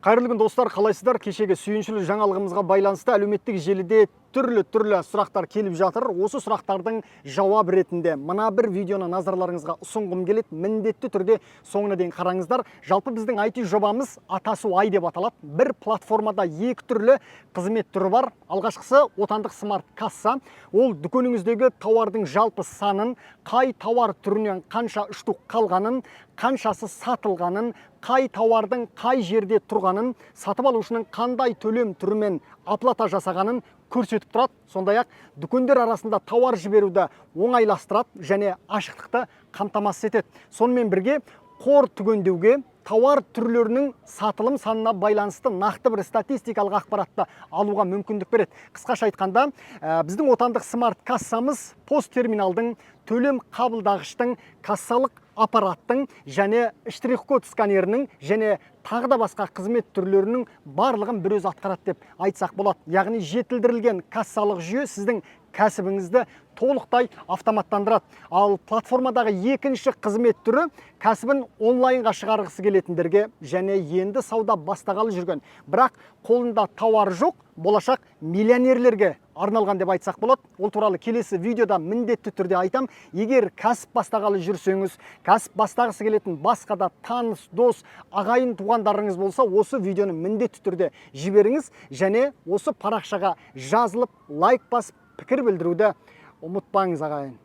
Қайырлы күн, достар! Қалайсыздар? Кешегі сүйіншілі жаңалығымызға байланысты әлеуметтік желіде түрлі-түрлі сұрақтар келіп жатыр. Осы сұрақтардың жауап ретінде мына бір видеоны назарларыңызға ұсынғым келеді. Міндетті түрде соңына дейін қараңыздар. Жалпы, біздің IT жобамыз «Атасу Ай» деп аталады. Бір платформада екі түрлі қызмет түрі бар. Алғашқысы – отандық смарт касса. Ол дүкеніңіздегі тауардың жалпы санын, қай тауар түрінен қанша штук қалғанын, қаншасы сатылғанын, қай тауардың қай жерде тұрғанын, сатып алушының қандай төлем түрімен оплата жасағанын көрсетіп тұрады. Сондай ақ дүкендер арасында тауар жіберуді оңайластырады және ашықтықты қамтамасыз етеді. Сонымен бірге қор түгендеуге, тауар түрлерінің сатылым санына байланысты нақты бір статистикалық ақпаратты алуға мүмкіндік береді. Қысқаша айтқанда, біздің отандық смарт кассамыз POS терминалдың, төлем қабылдағыштың, кассалық аппараттың және штрих код сканерінің және тағы да басқа қызмет түрлерінің барлығын бір өзі атқарады деп айтсақ болады. Яғни жетілдірілген кассалық жүйе сіздің кәсібіңізді толықтай автоматтандырады. Ал платформадағы екінші қызмет түрі кәсібін онлайнға шығарғысы келетіндерге және енді сауда бастағалы жүрген, бірақ қолында тауары жоқ болашақ миллионерлерге арналған деп айтсақ болады. Ол туралы келесі видеода міндетті түрде айтам. Егер кәсіп бастағалы жүрсеңіз, кәсіп бастағысы келетін басқа да таныс, дос, ағайын туғандарыңыз болса, осы видеоны міндетті түрде жіберіңіз және осы парақшаға жазылып, лайк басып, пікір білдіруді ұмытпаңыз, ағайын.